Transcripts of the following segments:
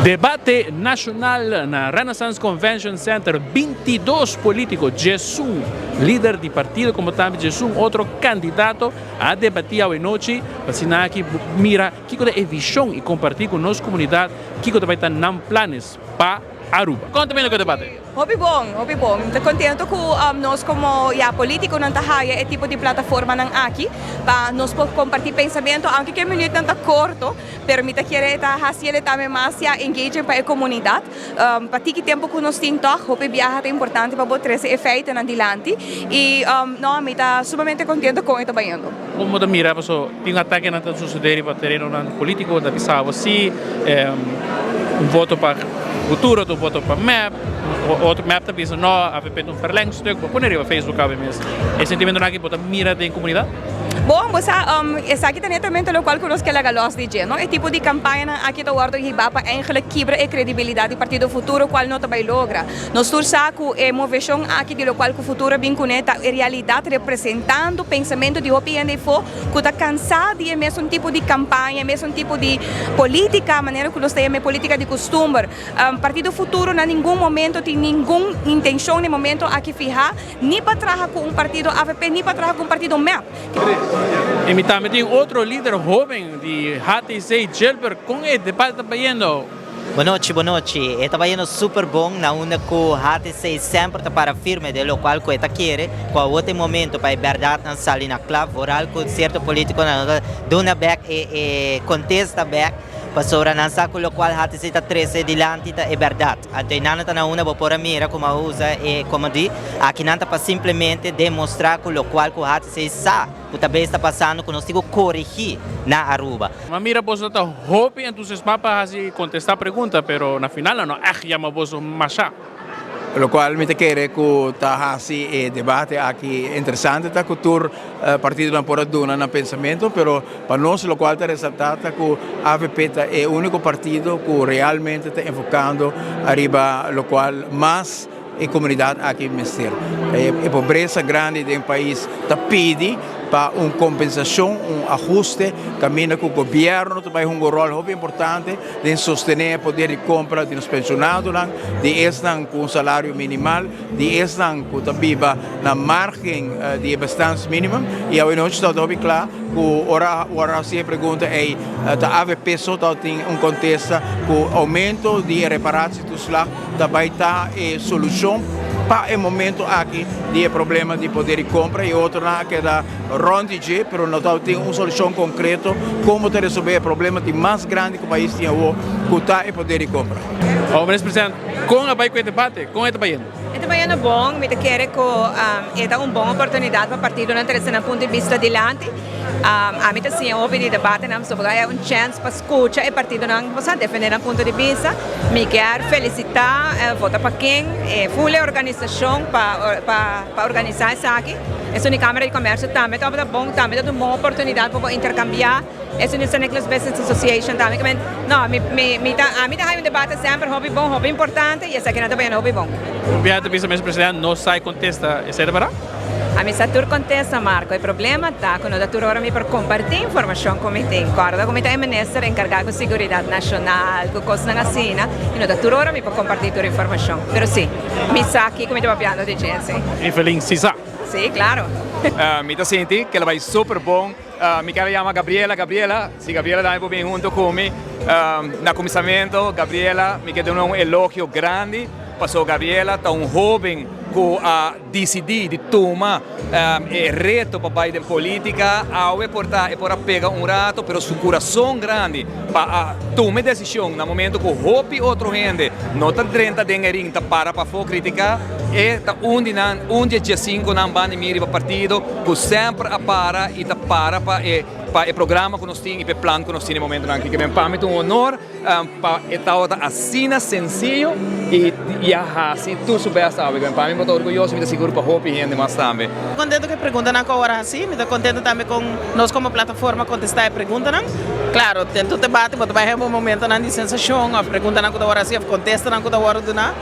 Debate nacional na Renaissance Convention Center. 22 politico, 11 lider di partido, como tambe 11 otro candidato a debati anochi. Asina aki mira kico ta e vision y comparti cu nos comunidad kico ta bay ta nan planes pa Aruba. Con ta cu e debate? Hopi bon, hopi bon. Ta contento cu nos como ya politiconan ta haya e tipo di plataformanan aki pa nos por comparti pensamento, aunke cu e minuutnan ta corto, pero mi ta kere ta haciele tambe mas ya engaging pa e comunidad. Pa tiki tempo cu nos tin toch, hopi biaha ta importante pa bo trece e feitonan dilanti y no, mi ta sumamente contento con e ta bayendo. Con ta mira, paso, tin atakenan ta sucede pa terenonan politico, ta bisa si un voto pa Futuro, un voto pa MEP, otro MEP ta bisa no, AVP un verlengstuk, bo pone riba Facebook awe mes. E sentimentonan aki bo ta mira den comunidad? Bon, bo sa, esaki ta netamente locual cu nos kier laga los di dje, no? E tipo di campaña aki ta wordo hiba pa eigenlijk kibra e credibilidad di Partido Futuro, cual no ta bay logra. Nos tur sa cu e movecion aki di locual cu Futuro bin cune ta e realidad representando pensamento di hopi hende eyfo cu ta cansa di e mesun tipo di campaña, e mesun tipo di politica, manera cu nos ta yama e politica di custumber. Partido Futuro na ningun momento tin ningun intencion na e momento aki fiha ni pa traha cu un partido AVP ni pa traha cu un partido MEP. Y mi tambe tin otro lider hoben di HTC, Gilbert, con e debate ta bayendo? Bon nochi, bon nochi. E ta bayendo super bon na unda cu HTC semper ta para firme den locual cu e ta kere, cu awor ta e momento pa e berdadnan sali na cla, vooral cu cierto politiconan no ta duna bek e contesta bek, pasobra nan sa cu locual HTC ta trece dilanti ta e berdad. Anto e nan ta na unda bo por a mira como a usa e comodi, aki nan ta pa simplemente demostra cu locual cu HTC sa cu ta bes ta pasando cu nos tin cu coregi na Aruba. Ma mira boso ta hopi entusiasma pa haci contesta pregunta, pero na final nan no echt yama boso masha. Locual mi ta kere cu ta haci e debate aki interesante ta cu tur partidonan por a duna nan pensamento, pero pa nos locual ta resalta ta cu AVP ta e unico partido cu realmente ta enfocando ariba locual mas e comunidad aki mester. E pobresa grandi den pais ta pidi pa un compensacion, un ahuste, caminda cu gobierno ta bay hunga un rol hopi importante den sostene e poder di compra di nos pensionadonan, di esnan cu un salario minimal, di esnan cu ta biba na margen di e bestaansminimum. Y awe nochi ta hopi cla cu ora ora haci e pregunta ey ta AVP so ta tin un contesta cu aumento di e reparatietoeslag ta bay ta e solucion pa e momento aki di e problema di poder di compra y otronan a keda rond di dje, pero no ta tin un solucion concreto como ta resolve e problema di mas grandi cu pais tin awo, cu ta e poder di compra. Awor, Minister President, con a bay cu e debate? Con e ta bayendo? E ta bayendo bon. Mi ta kere cu e ta un bon oportunidad pa partidonan trece nan punto di bista dilanti. Ami ta siña hopi di debatenan pasobra e un chance pa scucha e partidonan cu sa defende nan punto di bista. Mi kier felicita Vota Pa Ken, e full e organisacion pa pa organisa esaki. Esun di Camara di Comercio tambe tabata bon, tambe ta un bon oportunidad pa bo intercambia. Esun di San Nicolas Business Association tambe. No, mi mi mi ta ami ta hay un debate semper hopi bon, hopi importante y esakinan ta bayendo hopi bon. Un biaha ta bisa mes president no sa e contesta, esey ta berdad? Ami sa tur contesta, Marco. E problema ta cu no ta tur ora mi por comparti informacion cu mi tin. Corda cu mi ta e minister encarga cu siguridad nacional, cu cosnan asina, y no ta tur ora mi por comparti tur informacion. Pero si, mi sa kico mi ta papiando di dje, si. Evelyn si sa? Si, claro. Mi ta sinti cu el a bay super bon. Mi kier a yama Gabriela. Gabriela, si Gabriela tambe por bin hunto cu mi. Na cuminsamento, Gabriela, mi kier duna un elogio grandi, pasobra Gabriela ta un hoben cu a dicidi di tuma e reto pa bay den politica. Awe por ta e por a pega un rato, pero su curason grandi pa a tuma e decision na momento cu hopi otro hende no ta drenta den e ring, ta para pafo critica. E ta un di nan, un di e diesinconan banda di mi riba partido cu semper a para y ta para pa e pa e programa cu nos tin y pa e plan cu nos tin e momentonan aki. Pa mi ta un honor pa e tabata asina sencillo y y a haci tur su best awe. Pa mi bo ta orguyoso y mi ta sigur pa hopi hende mas tambe. Contento cu e preguntanan cu awor a haci. Mi ta contento tambe con nos como plataforma contesta e preguntanan. Claro, den tur debate bo ta bay heba momentonan di sensacion of preguntanan cu ta wor haci of contestanan cu ta wor duna.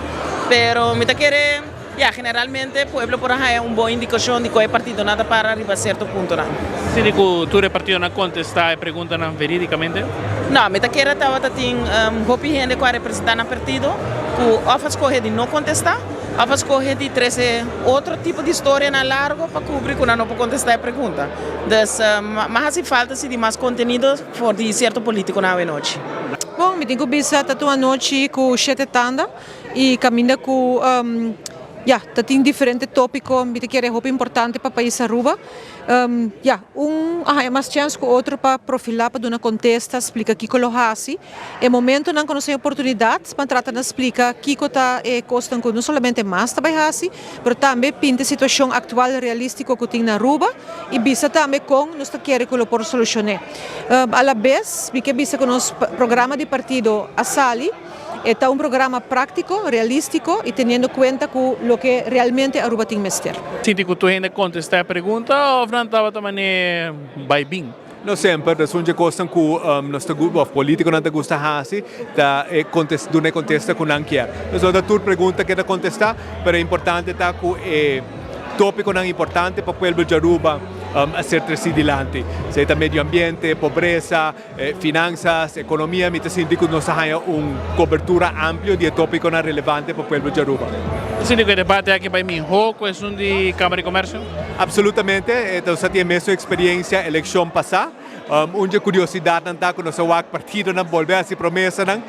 Pero mi ta kere. Ya, generalmente pueblo por a haya un bon indikashon di kua e partidonan ta para riba sierto puntonan. Sinti ku tur e partidonan a kontestá e preguntanan verídikamente? No, mi ta kere tabata tin hopi hende ku a representá nan partido ku òf a skohe di no kontestá òf a skohe di trese otro tipo di storianan largo pa kubri ku nan no por kontestá e pregunta. Dus, m'a hasi falta si di mas kontenido for di sierto polítikonan awenochi. Bon, mi tin ku bisa ta un anochi ku shete tanda. Y caminda cu ya ta tin diferente topico mi ta kere hopi importante pa pais Aruba. Ya un a haya mas chens cu otro pa profila pa duna contesta splica kico lo haci. E momentonan cu nos tin oportunidad pa trata na splica kico ta e cosnan cu no solamente mas ta bay haci pero tambe pinta e situacion actual realistico cu tin na Aruba y bisa tambe con nos ta kere cu lo por solucione. Alabes mi ke bisa cu nos programa di partido a sali. E ta un programa práktiko, realístiko i teniendo kuenta ku loke realmente Aruba tin mester. Sinti ku tur hende kontestá e pregunta òf nan tabata manera bai bin? No semper, ta esun dje kosnan ku nos ta òf polítikonan ta gusta hasi ta e kontes duna e kontesta ku nan kier. Nos no ta tur pregunta keda kontestá, pero e importante ta ku e tópikonan importante pa pueblo di Aruba a ser tresí dilanti. Sea ta medio ambiente, pobresa, Finanzas, economia, mi ta sinti cu nos a haya un cobertura amplio di e topiconan relevante pa pueblo di Aruba. Ta sinti cu e debate aki bay miho cu esun di Camara di Comercio? Absolutamente, nos a tin e mesun experiencia eleccion pasa. Un dje curiosidadnan ta cu nos a wak partidonan bolbe haci promesanan.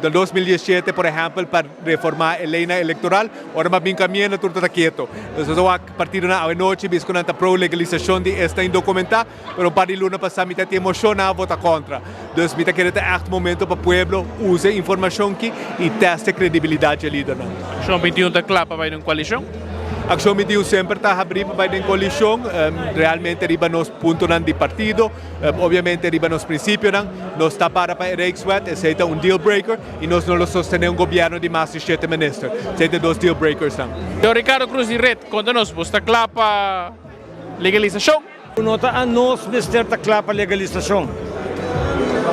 Na 2017, por ehempel, pa reforma e leynan electoral, ora m'a bin camiendo tur ta ta keto. Nos a wak partidonan awenochi bisa cu nan ta pro legalisacion di esnan indocumentá. Pero un par di luna pasá mi ta tin emoshoná a vota kontra. Dus mi ta kere ta ègt momento pa pueblo usa e informashon ki i tèst e kredibilidat dje lidernan. Akshon 21 ta kla pa bai den koalishon? Akshon 21 semper ta habrí pa bai den koalishon, realmente riba nos puntonan di partido, obviamente riba nos prinsipionan. Nos ta para pa e Rijkswet, esei ta un deal breaker i nos no lo sostené un gobièrnu di mas di shete minister. Esei ta e dos deal breakersnan. Don Ricardo Cruz di Red, konta nos, bo sta kla pa legalisashon? No ta anos mester ta kla pa legalisashon.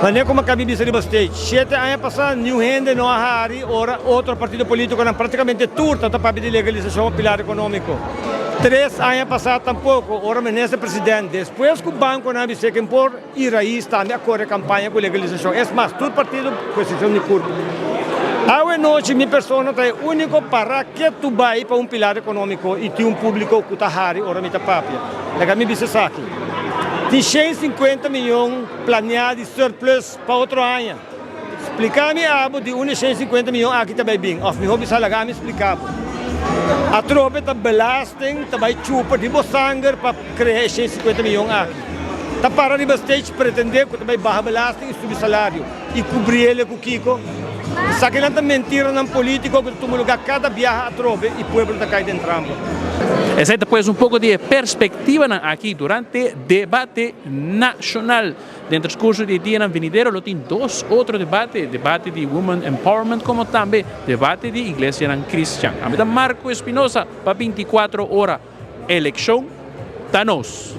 Manera ku Makabi bisa riba stage, shete aña pasá niun hende no a hari ora otro partido polítikonan práktikamente tur ta ta papia di legalisashon pa pilar ekonómiko. Tres aña pasá tampoko ora minister president despues ku bankonan a bis'é ken por i Raiz tambe a kore kampaña ku legalisashon. Es mas tur partido ku eksepshon di Curpa. Awe nochi mi persona ta e úniko para ketu bai pa un pilar ekonómiko i tin un públiko ku ta hari ora mi ta papia. Laga mi bisa esaki, Tin 150 miyon planeá di surplus pa otro aña. Splika mi abo di unda e 150 miyon aki ta bai bin, òf mihó bisa laga mi splika bo. Atrobe ta belasting ta bai chupa di bo sanger pa krea e 150 miyon aki. Ta para riba stage pretendé ku ta bai baha belasting i subi salario i kubri ele ku kiko? Esakinan ta mentiranan polítiko ku ta tuma lugá kada biaha atrobe i pueblo ta kai den trampa. Esei ta pues un poko di e perspektivanan aki durante debate nashonal. Den transkurso di e dianan venidero lo tin dos otro debate, debate di Women Empowerment komo tambe debate di iglesianan kristian. Ami ta Marco Espinosa pa 24 ora. Elekshon ta nos!